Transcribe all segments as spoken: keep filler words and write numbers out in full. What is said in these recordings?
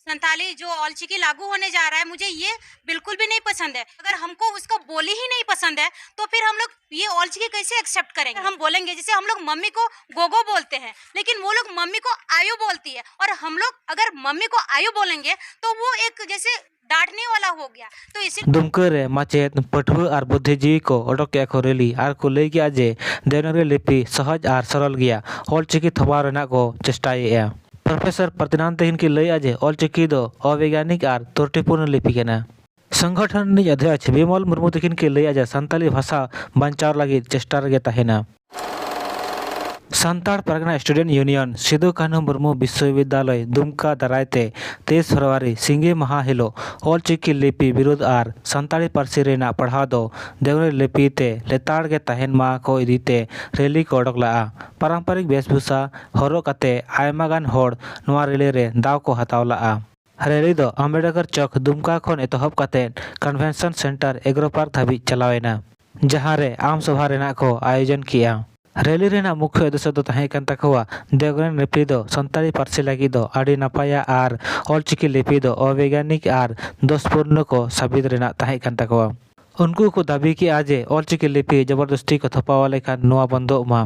संताली जो ऑलचिकी लागू होने जा रहा है, मुझे ये बिल्कुल भी नहीं पसंद है। अगर हमको उसका बोली ही नहीं पसंद है, तो फिर हम लोग ये ऑलचिकी कैसे एक्सेप्ट करेंगे? हम बोलेंगे, जैसे हम लोग मम्मी को गोगो बोलते हैं, लेकिन वो लोग मम्मी को आयो बोलती है, और हम लोग अगर मम्मी को आयो बोलेंगे, तो वो एक जैसे डांटने वाला हो गया। तो इसी दुमका ᱨᱮ ᱢᱟᱪᱮᱫ, ᱯᱟᱹᱴᱷᱩᱣᱟᱹ ᱟᱨ ᱵᱩᱫᱽᱫᱷᱤᱡᱤᱵᱤ ᱠᱚ ᱚᱰᱚᱠ ᱠᱮᱫᱼᱟ ᱠᱚ ᱨᱮᱞᱤ ᱟᱨ ᱠᱚ ᱞᱟᱹᱭ ᱠᱮᱫᱼᱟ ᱡᱮ ᱫᱮᱵᱽᱱᱟᱜᱚᱨᱤ ᱞᱤᱯᱤ ᱥᱚᱦᱚᱡᱽ ᱟᱨ ᱥᱚᱨᱚᱞ ᱜᱮᱭᱟ, ᱚᱞᱪᱤᱠᱤ ᱛᱷᱚᱵᱟᱣ ᱨᱮᱱᱟᱜ ᱠᱚ ᱪᱮᱥᱴᱟᱭᱮᱫᱼᱟ᱾ ᱯᱨᱚᱯᱷᱮᱥᱚᱨ ᱯᱨᱚᱛᱤᱱᱟᱱ ᱛᱟᱹᱠᱤᱱ ᱠᱤᱱ ᱞᱟᱹᱭᱮᱫᱼᱟ ᱡᱮ ᱚᱞᱪᱤᱠᱤ ᱫᱚ ᱚᱵᱮᱭᱜᱟᱱᱤᱠ ᱟᱨ ᱛᱨᱩᱴᱤᱯᱩᱨᱱᱚ ᱞᱤᱯᱤ ᱠᱟᱱᱟ᱾ ᱥᱚᱝᱜᱚᱴᱷᱚᱱ ᱨᱤᱱᱤᱡ ᱚᱫᱷᱭᱚᱠᱷ ᱵᱤᱢᱚᱞ ᱢᱩᱨᱢᱩ ᱛᱟᱹᱠᱤᱱ ᱠᱤᱱ ᱞᱟᱹᱭᱮᱫᱼᱟ ᱡᱮ ᱥᱟᱱᱛᱟᱲᱤ ᱵᱷᱟᱥᱟ ᱵᱟᱧᱪᱟᱣ ᱞᱟᱹᱜᱤᱫ ᱪᱮᱥᱴᱟ ᱨᱮᱜᱮ ᱛᱟᱦᱮᱱᱟ᱾ ᱥᱟᱱᱛᱟᱲ ᱯᱟᱨᱜᱟᱱᱟ ᱥᱴᱩᱰᱮᱱᱴ ᱭᱩᱱᱤᱭᱚᱱ ᱥᱤᱫᱩ ᱠᱟᱹᱱᱦᱩ ᱢᱩᱨᱢᱩ ᱵᱤᱥᱥᱚᱵᱤᱫᱽᱫᱟᱞᱚᱭ ᱫᱩᱢᱠᱟ ᱫᱟᱨᱟᱭ ᱛᱮ ᱛᱮᱭᱤᱥ ᱯᱷᱮᱵᱽᱨᱩᱣᱟᱨᱤ ᱥᱤᱸᱜᱮ ᱢᱟᱦᱟ ᱦᱤᱞᱳᱜ ᱚᱞᱪᱤᱠᱤ ᱞᱤᱯᱤ ᱵᱤᱨᱩᱫᱷ ᱟᱨ ᱥᱟᱱᱛᱟᱲᱤ ᱯᱟᱹᱨᱥᱤ ᱨᱮᱱᱟᱜ ᱯᱟᱲᱦᱟᱣ ᱫᱚ ᱫᱮᱵᱽᱱᱟᱜᱚᱨᱤ ᱞᱤᱯᱤ ᱛᱮ ᱞᱮᱛᱟᱲ ᱜᱮ ᱛᱟᱦᱮᱱ ᱢᱟ ᱠᱚ ᱤᱫᱤ ᱛᱮ ᱨᱮᱞᱤ ᱠᱚ ᱚᱰᱚᱠ ᱞᱟᱜᱼᱟ᱾ ᱯᱟᱨᱟᱢᱯᱟᱨᱤᱠ ᱵᱮᱥᱵᱷᱩᱥᱟ ᱦᱚᱨᱚᱜ ᱠᱟᱛᱮ ᱟᱭᱢᱟ ᱜᱟᱱ ᱦᱚᱲ ᱱᱚᱣᱟ ᱨᱮᱞᱤ ᱨᱮ ᱫᱟᱣ ᱠᱚ ᱦᱟᱛᱟᱣ ᱞᱟᱜᱼᱟ᱾ ᱨᱮᱞᱤ ᱫᱚ ᱟᱢᱵᱮᱰᱠᱚᱨ ᱪᱚᱠ ᱫᱩᱢᱠᱟ ᱠᱷᱚᱱ ᱮᱛᱚᱦᱚᱵ ᱠᱟᱛᱮ ᱠᱚᱱᱵᱷᱮᱱᱥᱚᱱ ᱥᱮᱱᱴᱟᱨ ᱮᱜᱽᱨᱳ ᱯᱟᱨᱠ ᱫᱷᱟᱹᱵᱤᱡ ᱪᱟᱞᱟᱣ ᱮᱱᱟ, ᱡᱟᱦᱟᱸ ᱨᱮ ᱟᱢ ᱥᱚᱵᱷᱟ ᱨᱮᱱᱟᱜ ᱠᱚ ᱟᱭᱳᱡᱚᱱ ᱠᱮᱜᱼᱟ᱾ ᱨᱮᱞᱤ ᱨᱮᱱᱟᱜ ᱢᱩᱠᱷᱭᱚ ᱩᱫᱽᱫᱮᱥᱥᱚ ᱫᱚ ᱛᱟᱦᱮᱸ ᱠᱟᱱ ᱛᱟᱠᱚᱣᱟ ᱫᱮᱵᱽᱱᱟᱜᱚᱨᱤ ᱞᱤᱯᱤ ᱫᱚ ᱥᱟᱱᱛᱟᱲᱤ ᱯᱟᱹᱨᱥᱤ ᱞᱟᱹᱜᱤᱫ ᱫᱚ ᱟᱹᱰᱤ ᱱᱟᱯᱟᱭᱟ ᱟᱨ ᱚᱞᱪᱤᱠᱤ ᱞᱤᱯᱤ ᱫᱚ ᱚᱵᱮᱭᱜᱟᱱᱤᱠ ᱟᱨ ᱫᱳᱥᱯᱩᱨᱱᱚ ᱠᱚ ᱥᱟᱵᱤᱛ ᱨᱮᱱᱟᱜ ᱛᱟᱦᱮᱸ ᱠᱟᱱ ᱛᱟᱠᱚᱣᱟ᱾ ᱩᱱᱠᱩ ᱠᱚ ᱫᱟᱹᱵᱤ ᱠᱮᱜᱼᱟ ᱡᱮ ᱚᱞᱪᱤᱠᱤ ᱞᱤᱯᱤ ᱡᱚᱵᱚᱨᱫᱚᱥᱛᱤ ᱠᱚ ᱛᱷᱚᱯᱟᱣ ᱞᱮᱠᱷᱟᱱ ᱱᱚᱣᱟ ᱵᱚᱱᱫᱚᱜ ᱢᱟ᱾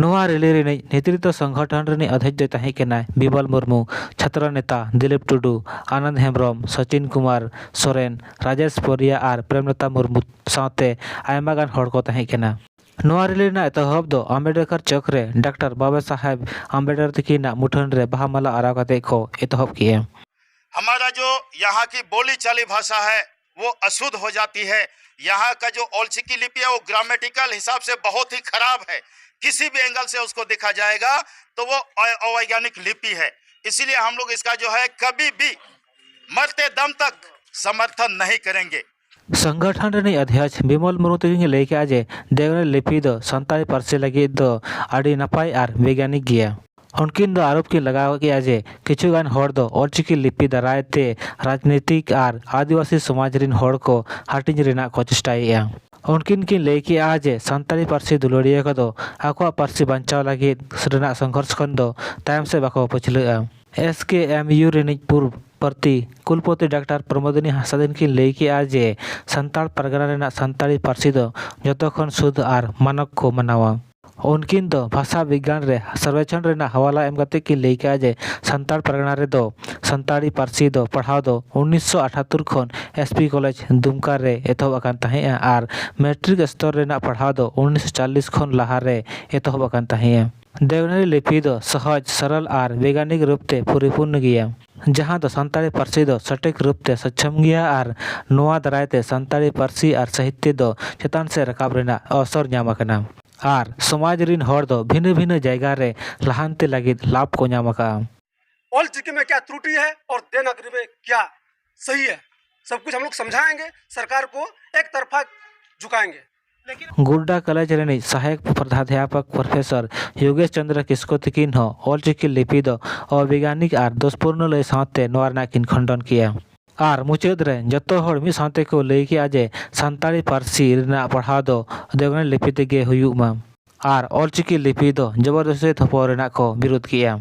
ᱱᱚᱣᱟ ᱨᱮᱞᱤ ᱨᱤᱱᱤᱡ ᱱᱮᱛᱨᱤᱛᱵᱚ ᱥᱚᱝᱜᱚᱴᱷᱚᱱ ᱨᱤᱱᱤᱡ ᱚᱫᱷᱭᱚᱠᱷ ᱫᱚᱭ ᱛᱟᱦᱮᱸ ᱠᱟᱱᱟᱭ ᱵᱤᱢᱚᱞ ᱢᱩᱨᱢᱩ, ᱪᱷᱟᱛᱨᱚ ᱱᱮᱛᱟ ᱫᱤᱞᱤᱯ ᱴᱩᱰᱩ, ᱟᱱᱚᱱᱫ ᱦᱮᱢᱵᱨᱚᱢ, ᱥᱚᱪᱤᱱ ᱠᱩᱢᱟᱨ ᱥᱚᱨᱮᱱ, ᱨᱟᱡᱮᱥ ᱯᱚᱨᱤᱭᱟ ᱟᱨ ᱯᱨᱮᱢᱞᱚᱛᱟ ᱢᱩᱨᱢᱩ ᱥᱟᱶᱛᱮ ᱟᱭᱢᱟ ᱜᱟᱱ ᱦᱚᱲ ᱠᱚ ᱛᱟᱦᱮᱸ ᱠᱟᱱᱟ᱾ ᱱᱚᱣᱟ ᱨᱮᱞᱤ ᱨᱮᱱᱟᱜ ᱮᱛᱚᱦᱚᱵ ᱫᱚ ᱟᱢᱵᱮᱰᱠᱚᱨ ᱪᱚᱠ ᱨᱮ ᱰᱟᱠᱛᱟᱨ ᱵᱟᱵᱟ ᱥᱟᱦᱮᱵᱽ ᱟᱢᱵᱮᱰᱠᱚᱨ ᱛᱟᱹᱠᱤᱱᱟᱜ ᱢᱩᱴᱷᱟᱹᱱ ᱨᱮ ᱵᱟᱦᱟ ᱢᱟᱞᱟ ᱟᱨᱟᱣ ᱠᱟᱛᱮ ᱠᱚ ᱮᱛᱚᱦᱚᱵ ᱠᱮᱜᱼᱟ᱾ हमारा जो यहाँ की बोली चाली भाषा है, वो अशुद्ध हो जाती है। यहाँ का जो ऑलचिकी लिपि है, वो ग्रामेटिकल हिसाब से बहुत ही खराब है। किसी भी एंगल से उसको देखा जाएगा तो वो अ-, अवैज्ञानिक लिपि है। इसीलिए हम लोग इसका जो है कभी भी मरते दम तक समर्थन नहीं करेंगे। ᱥᱚᱝᱜᱚᱴᱷᱚᱱ ᱨᱤᱱᱤᱡ ᱚᱫᱷᱭᱚᱠᱷ ᱵᱤᱢᱚᱞ ᱢᱩᱨᱢᱩ ᱛᱟᱹᱠᱤᱱ ᱠᱤᱱ ᱞᱟᱹᱭ ᱠᱮᱜᱼᱟ ᱡᱮ ᱫᱮᱵᱽᱱᱟᱜᱚᱨᱤ ᱞᱤᱯᱤ ᱫᱚ ᱥᱟᱱᱛᱟᱲᱤ ᱯᱟᱹᱨᱥᱤ ᱞᱟᱹᱜᱤᱫ ᱫᱚ ᱟᱹᱰᱤ ᱱᱟᱯᱟᱭ ᱟᱨ ᱵᱮᱭᱜᱟᱱᱤᱠ ᱜᱮᱭᱟ᱾ ᱩᱱᱠᱤᱱ ᱫᱚ ᱟᱨᱚ ᱠᱤᱱ ᱞᱟᱜᱟᱣ ᱠᱮᱜᱼᱟ ᱡᱮ ᱠᱤᱪᱷᱩ ᱜᱟᱱ ᱦᱚᱲ ᱫᱚ ᱚᱞᱪᱤᱠᱤ ᱞᱤᱯᱤ ᱫᱟᱨᱟᱭ ᱛᱮ ᱨᱟᱡᱽᱱᱤᱛᱤᱠ ᱟᱨ ᱟᱹᱫᱤᱵᱟᱹᱥᱤ ᱥᱚᱢᱟᱡᱽ ᱨᱤᱱ ᱦᱚᱲ ᱠᱚ ᱦᱟᱹᱴᱤᱧ ᱨᱮᱱᱟᱜ ᱠᱚ ᱪᱮᱥᱴᱟᱭᱮᱜᱼᱟ᱾ ᱩᱱᱠᱤᱱ ᱠᱤᱱ ᱞᱟᱹᱭ ᱠᱮᱜᱼᱟ ᱡᱮ ᱥᱟᱱᱛᱟᱲᱤ ᱯᱟᱹᱨᱥᱤ ᱫᱩᱞᱟᱹᱲᱤᱭᱟᱹ ᱠᱚᱫᱚ ᱟᱠᱚᱣᱟᱜ ᱯᱟᱹᱨᱥᱤ ᱵᱟᱧᱪᱟᱣ ᱞᱟᱹᱜᱤᱫ ᱨᱮᱱᱟᱜ ᱥᱚᱝᱜᱷᱚᱨᱥ ᱠᱷᱚᱱ ᱫᱚ ᱛᱟᱭᱚᱢ ᱥᱮᱫ ᱵᱟᱠᱚ ᱯᱟᱹᱪᱷᱞᱟᱹᱜᱼᱟ᱾ ᱮᱥ ᱠᱮ ᱮᱢ ᱭᱩ ᱨᱤᱱᱤᱡ ᱯᱩᱨᱵᱽ ᱯᱨᱚᱛᱤ ᱠᱩᱞᱯᱚᱛᱤ ᱰᱟᱠᱛᱟᱨ ᱯᱨᱚᱢᱳᱫᱤᱱᱤ ᱦᱟᱸᱥᱫᱟ ᱠᱤᱱ ᱞᱟᱹᱭ ᱠᱮᱫᱼᱟ ᱡᱮ ᱥᱟᱱᱛᱟᱲ ᱯᱟᱨᱜᱟᱱᱟ ᱨᱮᱱᱟᱜ ᱥᱟᱱᱛᱟᱲᱤ ᱯᱟᱹᱨᱥᱤ ᱫᱚ ᱡᱚᱛᱚ ᱠᱷᱚᱱ ᱥᱩᱫᱷ ᱟᱨ ᱢᱟᱱᱚᱠ ᱠᱚ ᱢᱟᱱᱟᱣᱟ᱾ ᱩᱱᱠᱤᱱ ᱫᱚ ᱵᱷᱟᱥᱟ ᱵᱤᱜᱽᱜᱟᱱ ᱨᱮ ᱥᱚᱨᱵᱮᱠᱷᱚᱱ ᱨᱮᱱᱟᱜ ᱦᱟᱣᱟᱞᱟ ᱮᱢ ᱠᱟᱛᱮ ᱠᱤᱱ ᱞᱟᱹᱭ ᱠᱮᱫᱼᱟ ᱡᱮ ᱥᱟᱱᱛᱟᱲ ᱯᱟᱨᱜᱟᱱᱟ ᱨᱮᱫᱚ ᱥᱟᱱᱛᱟᱲᱤ ᱯᱟᱹᱨᱥᱤ ᱫᱚ ᱯᱟᱲᱦᱟᱣ ᱫᱚ ᱩᱱᱤᱥᱥᱚ ᱟᱴᱷᱟᱛᱛᱳᱨ ᱠᱷᱚᱱ ᱮᱥ ᱯᱤ ᱠᱚᱞᱮᱡᱽ ᱫᱩᱢᱠᱟ ᱨᱮ ᱮᱛᱚᱦᱚᱵ ᱟᱠᱟᱱ ᱛᱟᱦᱮᱸᱫᱼᱟ ᱟᱨ ᱢᱮᱴᱨᱤᱠ ᱥᱛᱚᱨ ᱨᱮᱱᱟᱜ ᱯᱟᱲᱦᱟᱣ ᱫᱚ ᱩᱱᱤᱥᱥᱚ ᱪᱚᱞᱞᱤᱥ ᱠᱷᱚᱱ ᱞᱟᱦᱟ ᱨᱮ ᱮᱛᱚᱦᱚᱵ ᱟᱠᱟᱱ ᱛᱟᱦᱮᱸᱫᱼᱟ᱾ ᱫᱮᱵᱽᱱᱟᱜᱚᱨᱤ ᱞᱤᱯᱤ ᱫᱚ ᱥᱚᱦᱚᱡᱽ, ᱥᱚᱨᱚᱞ ᱟᱨ ᱵᱮᱭᱜᱟᱱᱤᱠ ᱨᱩᱯ ᱛᱮ ᱯᱚᱨᱤᱯᱩᱨᱱᱚ ᱜᱮᱭᱟ, ᱡᱟᱦᱟᱸ ᱫᱚ ᱥᱟᱱᱛᱟᱲᱤ ᱯᱟᱹᱨᱥᱤ ᱫᱚ ᱥᱚᱴᱷᱤᱠ ᱨᱩᱯ ᱛᱮ ᱥᱚᱪᱷᱚᱢ ᱜᱮᱭᱟ ᱟᱨ ᱱᱚᱣᱟ ᱫᱟᱨᱟᱭ ᱛᱮ ᱥᱟᱱᱛᱟᱲᱤ ᱯᱟᱹᱨᱥᱤ ᱟᱨ ᱥᱟᱦᱤᱛᱭᱚ ᱫᱚ ᱪᱮᱛᱟᱱ ᱥᱮᱫ ᱨᱟᱠᱟᱵ ᱨᱮᱱᱟᱜ ᱚᱣᱥᱚᱨ ᱧᱟᱢ ᱟᱠᱟᱱᱟ᱾ ᱟᱨ ᱥᱚᱢᱟᱡᱽ ᱨᱤᱱ ᱦᱚᱲ ᱫᱚ ᱵᱷᱤᱱᱟᱹ ᱵᱷᱤᱱᱟᱹ ᱡᱟᱭᱜᱟ ᱨᱮ ᱞᱟᱦᱟᱱᱛᱤ ᱞᱟᱹᱜᱤᱫ ᱞᱟᱵᱷ ᱠᱚ ᱧᱟᱢ ᱟᱠᱟᱫᱼᱟ᱾ ऑल चिकी में क्या त्रुटि है और देवनागरी में क्या सही है, सब कुछ हम लोग समझाएंगे सरकार को। एक तरफा झुकाएंगे। लेकिन ᱜᱩᱰᱰᱟ ᱠᱚᱞᱮᱡᱽ ᱨᱤᱱᱤᱡ ᱥᱟᱦᱮᱠ ᱯᱨᱚᱫᱷᱟᱫᱷᱭᱟᱯᱚᱠ ᱯᱨᱚᱯᱷᱮᱥᱚᱨ ᱭᱳᱜᱮᱥ ᱪᱚᱸᱫᱽᱨᱚ ᱠᱤᱥᱠᱩ ᱛᱤᱠᱤᱱ ᱦᱚᱸ ᱚᱞᱪᱤᱠᱤ ᱞᱤᱯᱤ ᱫᱚ ᱚᱵᱤᱜᱟᱱᱤᱠ ᱟᱨ ᱫᱳᱥᱯᱩᱨᱱᱚ ᱞᱟᱹᱭ ᱥᱟᱶᱛᱮ ᱱᱚᱣᱟ ᱨᱮᱱᱟᱜ ᱠᱤᱱ ᱠᱷᱚᱸᱰᱚᱱ ᱠᱮᱫᱼᱟ᱾ ᱟᱨ ᱢᱩᱪᱟᱹᱫ ᱨᱮ ᱡᱚᱛᱚ ᱦᱚᱲ ᱢᱤᱫ ᱥᱟᱶᱛᱮ ᱠᱚ ᱞᱟᱹᱭ ᱠᱮᱫᱼᱟ ᱡᱮ ᱥᱟᱱᱛᱟᱲᱤ ᱯᱟᱹᱨᱥᱤ ᱨᱮᱱᱟᱜ ᱯᱟᱲᱦᱟᱣ ᱫᱚ ᱫᱮᱵᱽᱱᱟᱜᱚᱨᱤ ᱞᱤᱯᱤ ᱛᱮᱜᱮ ᱦᱩᱭᱩᱜ ᱢᱟ ᱟᱨ ᱚᱞᱪᱤᱠᱤ ᱞᱤᱯᱤ ᱫᱚ ᱡᱚᱵᱚᱨᱫᱚᱥᱛᱤ ᱛᱷᱚᱯᱚ ᱨᱮᱱᱟᱜ ᱠᱚ ᱵᱤᱨᱳᱫ ᱠᱮᱫᱼᱟ᱾